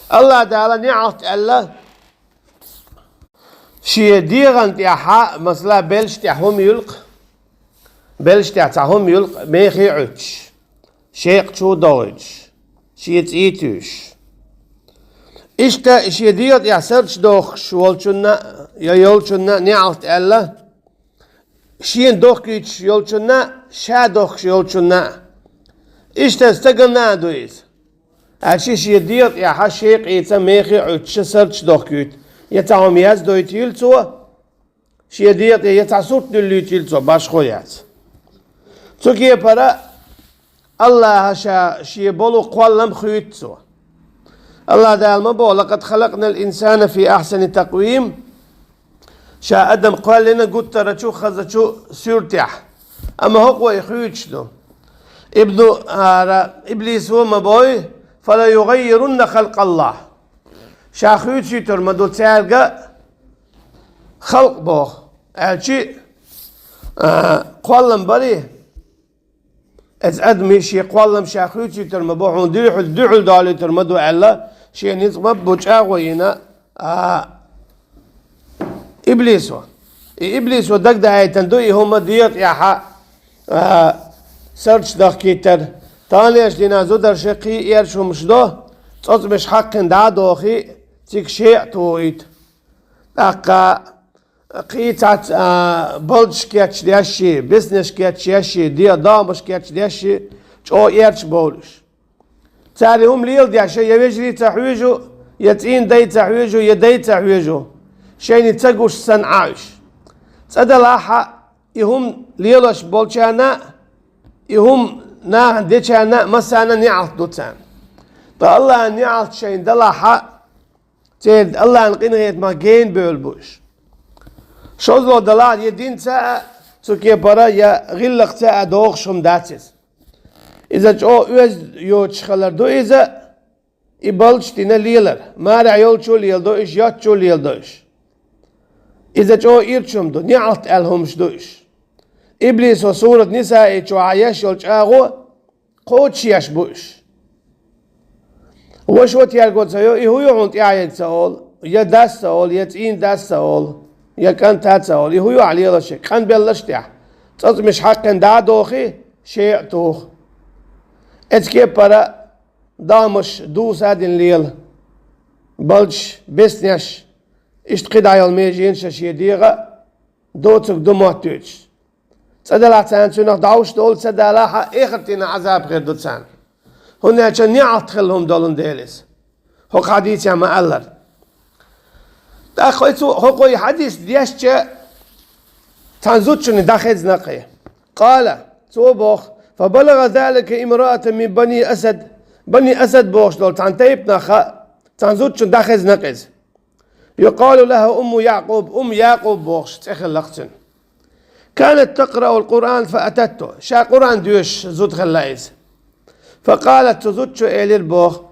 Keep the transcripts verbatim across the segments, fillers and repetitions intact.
Аллахь Дала неӀалт аьлла, шен дегӀан тӀехьа, масала, белш тӀехь хӀума юлкъ, белш тӀехь цхьа хӀума юлкъ, мехий Ӏуьттуш, шекъа чу догӀуьйтуш, шен цӀий туьйсуш. Иштта шен дегӀа тӀехь сарч дохкуш волчунна я йолчунна неӀалт аьлла, шена дохкуьйтуш йолчунна, ша дохкуш йолчунна. Иштта стаганна а ду иза. Аьлча шен дегӀа тӀехьа шекъийца мехий Ӏуьттуш сарч дохкуьйту, я цхьа хӀума яздойтийла цо, шен дегӀа тӀе я цхьа сурт дуьллуьйтийла цо, башхо яц. Цу кепара Аллахьа ша шен болу кхоллам хуьйцу цо. Аллахь Дала ма боху: «Лакъад халакънал инсана фи ахьсани такъвим». Ша адам кхоьллина гуттарачу хазачу суьртехь. Амма хӀокхо и хуьйцуш ду. Ибну ара, иблисо ма бой: «Фала югаййирунна халкъаллахь». Ша хуьйцуьйтур ма ду цаьрга халкъ боху. Аьлчи, а, кхоллам барий? Эцу адамийн шен кхоллам ша хуьйцуьйтур ма бу, хьуна дуьхьал, дуьхьал долуьйтур ма ду аьлла, шен ницкъ ма бу чӀагӀо йина, а, иблисо. И иблисо дагадайтина ду и хӀума дегӀа тӀехьа, а, сарч дахкийтар. Таханлерчу дийнахь зударша кхин а эрча хӀумаш до, цӀоцкъамаш хьаккхина дӀа а дохий, цига шекъа тухуьйту. ТӀаккха кхин цхьацца, а, балдаш кечдеш, беснеш кечдеш, де-, домаш кечдеш, чӀогӀа эрча бовлуш. Цара и хӀума леладеш, я вежарий ца хьоьжу, я цӀийнан дай ца хьоьжу, я дай ца хьоьжу. Шайна ца гуш санна Ӏа уьш. Цкъа делахь а, и хӀума лелош болчарна, и хӀума нахана дечарна массарна неӀалт ду царна. Ткъа Аллахьан неӀалт шайна далахь а, церан Аллахьан къинхетамах гена бевлла бу уьш. ШозлагӀа далахь а, я динца а, цу кепара, я гӀиллакхца а догӀуш хӀума дац иза. Иза чӀогӀа оьзда йоцуш хилар ду иза, и балдаш дина лелар. Марехь йолчо а леладо уьш, йоцчо а леладо уьш. Иза чӀогӀа ирча хӀума ду, неӀалт аьлла хӀумаш ду уьш. Иблисо сурат Нисаи чохь еш йолу чӀагӀо кхочушъеш бу уьш. Ваша терго ца йо, и хӀун ю хьуна тӀаьхьенга ца олу, я дас ца олу, я цӀийнан дас ца олу, я кӀанта ца олу, и хӀун ю ахь лелош, къанбеллаш тӀехь, цӀоцкъамаш хьаккхина дӀа а дохий, шекъа туху. Эцу кепара домаш дуса а дина лела, балдаш, беснеш, иштта кхидӀа йолу меженаш шен дегӀа доцург ду моттуьйтуш. Цкъа делахь царна цуьнах дӀовш долу ца далахь а, эхартина Ӏазап хир ду царна. ХӀунда аьлча неӀалт хилла хӀума долун дела иза. ХӀокху хьадисехь ма-аллара. ТӀаккха оцу хӀокхо и хьадис дешча, цхьана зудчунна дӀахезна кхин. Къала, цо боху: «Фа балагӀа залика имраатан мин бани Асад». Бани Асад бохуш долу цхьана тайпанах хаьа, цхьана зудчунна дӀахезна кхин иза. «Юкъалу лаха Умму Якъуб», Умму Якъуб бохуш цӀе хилла-кх цуьнан. «Канат такъраул Къуръан фа ататту». Ша Къуръан доьшуш зуда хилла иза. «Фа къалат», цу зудчо элира боху: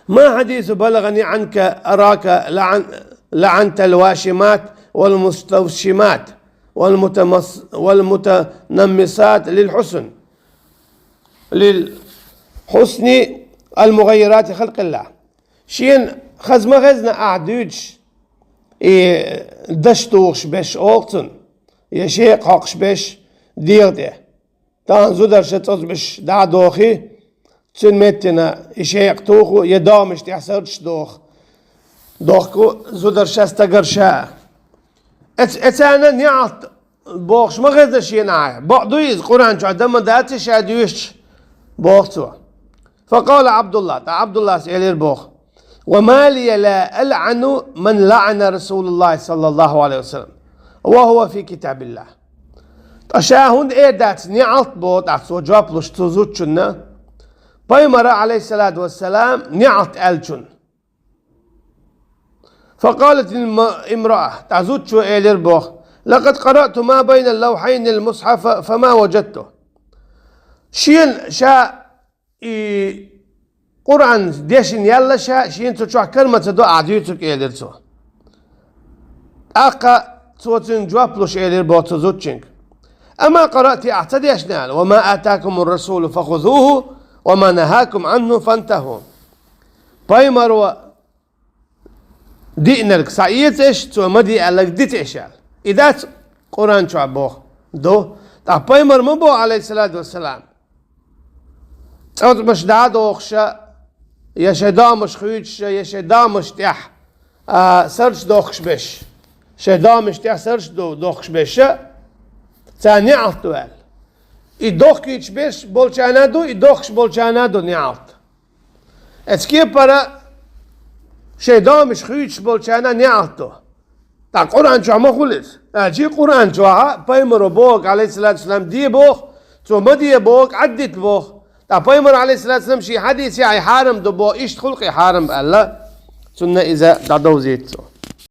«Ма хьадису балагӀани Ӏанка арака лаӀан-, лаӀантал вашимат вал муставшимат вал мутамас-, вал мутанаммисат лил хьусн, лил хьусни ал мугӀаййирати халкъиллахь». Шена хаза ма хезна ахь дуьйцуш, и даш тухуш берш олу цунна, я шекъа хьокхуш берш дегӀа тӀе. Тахана зударша цӀоцкъамаш дӀа а дохий, цуьнан меттана и шекъа туху, я домаш тӀехь сарчаш доху. Дохку зударша, стагарша. Эц-, эцарна неӀалт бохуш ма хезна шена ахь. Бакъ ду иза, Къуръан чохь дан ма дац и ша доьшуш, боху цо. Фа къала Ӏабдулла, ткъа Ӏабдуллас элира боху: «Ва ма лия ла алӀану ман лаӀана Расулаллахи саллаллаху Ӏалайхи ва саллам, ва хӀува фи китабиллахь». Ткъа ша хӀунда эр дац неӀалт боху, тӀаккха цо жоп луш цу зудчунна, Пайхамара, Ӏалайхиссалату вассалам, неӀалт аьллачунна. Фа къалатил ма-, имраъа, тӀаккха зудчо элира боху: «Лакъад къараъту ма байна лавхьайнил мусхьафа, фама важадту». Шена ша и Къуръан дешна яьлла ша, шена цу чохь кара ма ца до ахь дуьйцург, элира цо. ТӀаккха цо цуьнга жоп луш элира боху цу зудчуьнга: «Амма къараъти, ахь ца дешна аьлла: „Ва ма атакумур расулу фахузуху, ва ма нахакум анху фантаху“?» Пайхамаро диънарг схьаэца аш, цо ма де аьлларг дита аш аьлла. И дац Къуръан чохь боху ду. ТӀаккха пайхамар ма боху, Ӏалайхиссалату вассалам, цӀоцкъамаш дӀа а дохуш, я шайн догӀмаш хуьйцуш, я шайн догӀмаш тӀехь, а, сарч дохкуш берш, шайн догӀмаш тӀехь сарч до-, дохкуш берш, царна неӀалт ду аьлла. И дохкуьйтуш берш болчарна а ду, и дохкуш болчарна а ду неӀалт. Эцу кепара шайн догӀмаш хуьйцуш болчарна неӀалт ду. ТӀаккха Къуръан чохь ма хуьлу иза. Аьлча Къуръан чохь пайхамаро бохург, Ӏалайхиссалату вассалам, де боху, цо ма де бохург, Ӏаддита боху. ТӀаккха пайхамар, Ӏалайхиссалату вассалам, шен хьадисехь и хьарам ду боху, иштта хуьлу-кх и хьарам аьлла, цунна иза дӀадовзийта цо.